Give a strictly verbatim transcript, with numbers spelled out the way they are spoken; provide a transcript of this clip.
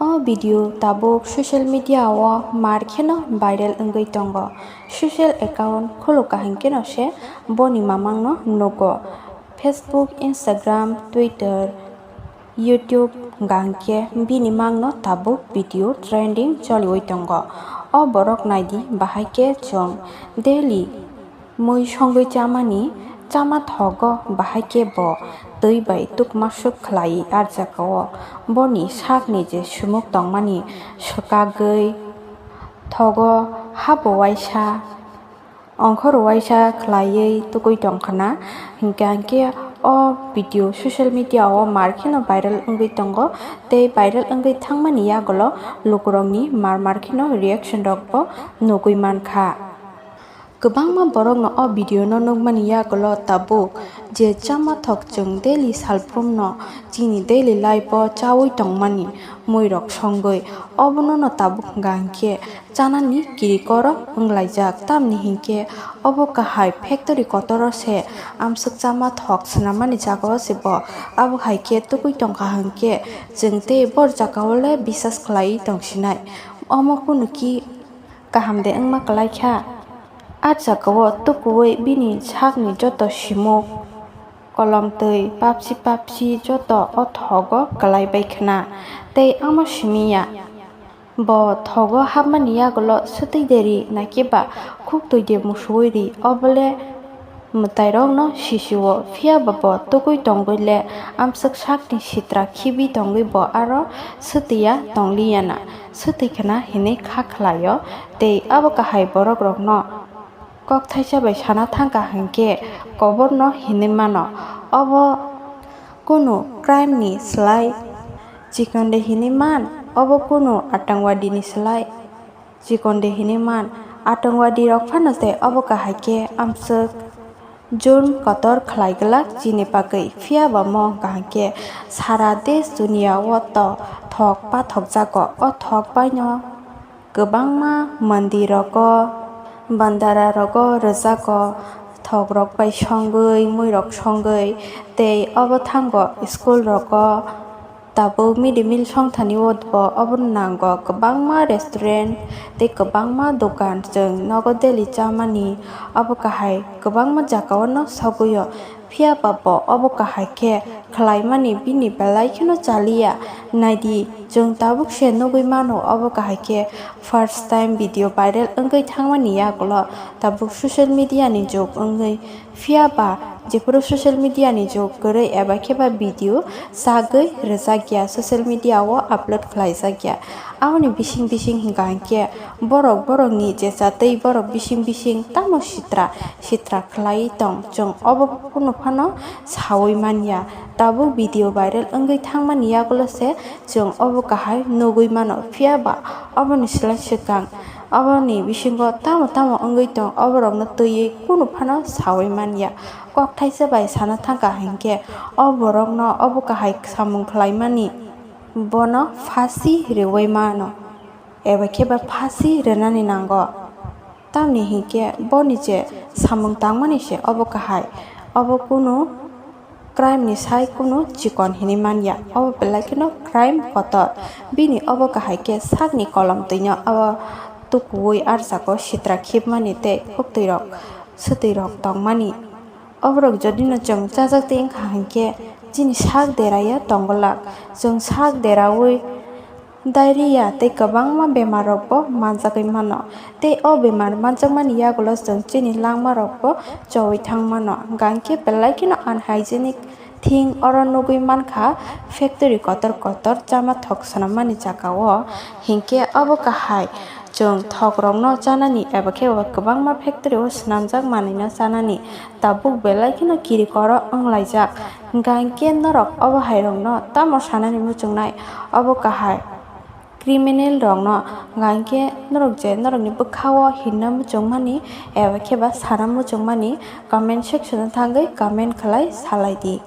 O video tabuk social media o mar kheno viral wngwi tongo. Social account khuluk kaham kheno se boni mamang no nugo. Facebook, Instagram, Twitter, YouTube hwnkha hwnkhe bini mangno tabuk video trending choliwi tongo. O borok naidi bahai khe chwng daily mui songwi chamani, chama thogo bahai khe bo twi bai tukmasuk khlaiwi arjakao. Boni sakni je sumuk tongmani swkagwi thogo habo waisa ongkhor waisa khlaiwi tugwi tongkhna. Hwnkha hwnkhe o video social media o mar kheno viral wngwi tongo, tei viral wngwi thangmani yagulo lukurokni mar mar kheno reaction rokbo nugwi mankha. Kwbangma borokno o video no nukmani yagulo tabuk je chama thok chwng daily salbrumno chini daily life o chawi tongmani muirok songwi obono no tabuk hwnkha hwnkhe chanani kirikoro wnglaijak, tamni hinkhe obo kahai factory kotoro se amswk chama thok swnammani jagao se bo. Abo hai khe tugwi tongkha hinkhe chwng tei bor jagao le bisas khlaiwi tongsinai. Omo kunu ki kaham de wngma kwlaikha. A jagao tukuwi bini sakni joto simuk, kolom twi papsi papsi joto o thogo kwlaibai khna. Tei omo simi ya. Bo thogo hapmani yagulo swtwi de ri, naikhe ba khuk twi de musuwi ri, obo le mwtairokno sisio, phiya ba bo tugwi tongwi le amswk sakni sitra khibi tongwi bo aro swtwi ya tong li ya na, swtwi khna hinwi kha khlai o. Tei abo kahai borokrokno kok thaisa bai sana thangkha hinkhe koborno hinwi mano. Obo kunu crime ni slai chikon de hinwi man, obo kunu atangwadi ni slai chikon de hinwi man. Atangwadi rok phano se obo kahai khe amswk jurm kotor khlai glak chini bagwi, phiya ba mo kaham khe sara desh duniya o to thok pathok jago. O thok bai no kwbangma mandir rogo, bandara rogo rwjago, thok rok bai songwi, mui rok songwi, tei obo thango school rogo tabuk mid day meal songthani o bo obo nango. Kwbangma restaurant tei kwbangma dokan chwng nogo daily chamani, obo kahai kwbangma jagao no sogwi o. Phiya ba bo obo kahai khe khlaimani bini belai kheno chaliya. Naidi, chwng tabuk se nugwi mano, obo kahai khe first time video viral wngwi thangmani yagulo tabuk social media ni jug wngwi. Phiya ba jephuru social media ni jug kwrwi eba khe ba video sagwi rwjak ya, social media o upload khlaijak ya. Aboni bising bising hwnkha hinkhe borok borokni je chatwi borok bising bising tamo sitra sitra khlai tong, chwng obo kunu phano sawi manya. Tabuk video viral wngwi thangmani yagulo se chwng obo kahai nugwi mano, phiya ba oboni slai swkang oboni bisingo tamo tamo wngwi tong, oborokno twiwi kunu phano sawi manya. Kok thaisa bai sana thangkha hinkhe o borokno obo kahai samung khlaimani bono phasi rwwi mano. Eba khe ba phasi rwnani nango. Tamni hinkhe boni je samung tangmani se obo kahai, obo kunu crime ni sai kunu chikon hinwi manya, obo belai kheno crime kotor. Bini obo kahai khe sakni kolom twino abo tukuwi arjago sitra khibmani tei khuktwi rok swtwi rok tongmani. Oborok jodi no chwng chajak tei wngkha hinkhe chini sak deraya tongwlak, chwng sak derawi diarrhea tei kwbangma bemar rokbo manjagwi mano. Tei o bemar manjakmani yagulo chwng chini langma rokbo chowi thang mano. Hwnkha hinkhe belai kheno unhygienic thing oro nugwi mankha factory kotor kotor chama thok swnammani jagao. Hinkhe obo kahai chwng thok rokno chanani eba khe kwbangma factory o swnamjak manwino chanani. Tabuk belai kheno kirikoro wnglaijak. Hwnkha hinkhe norok obo hairokno tamo sanani muchungnai? Obo kahai criminal rokno. Hwnkha hinkhe norok je norokni bwkhao hinna muchungmani eba khe ba sana muchungmani comment section o thangwi comment khlai salai di.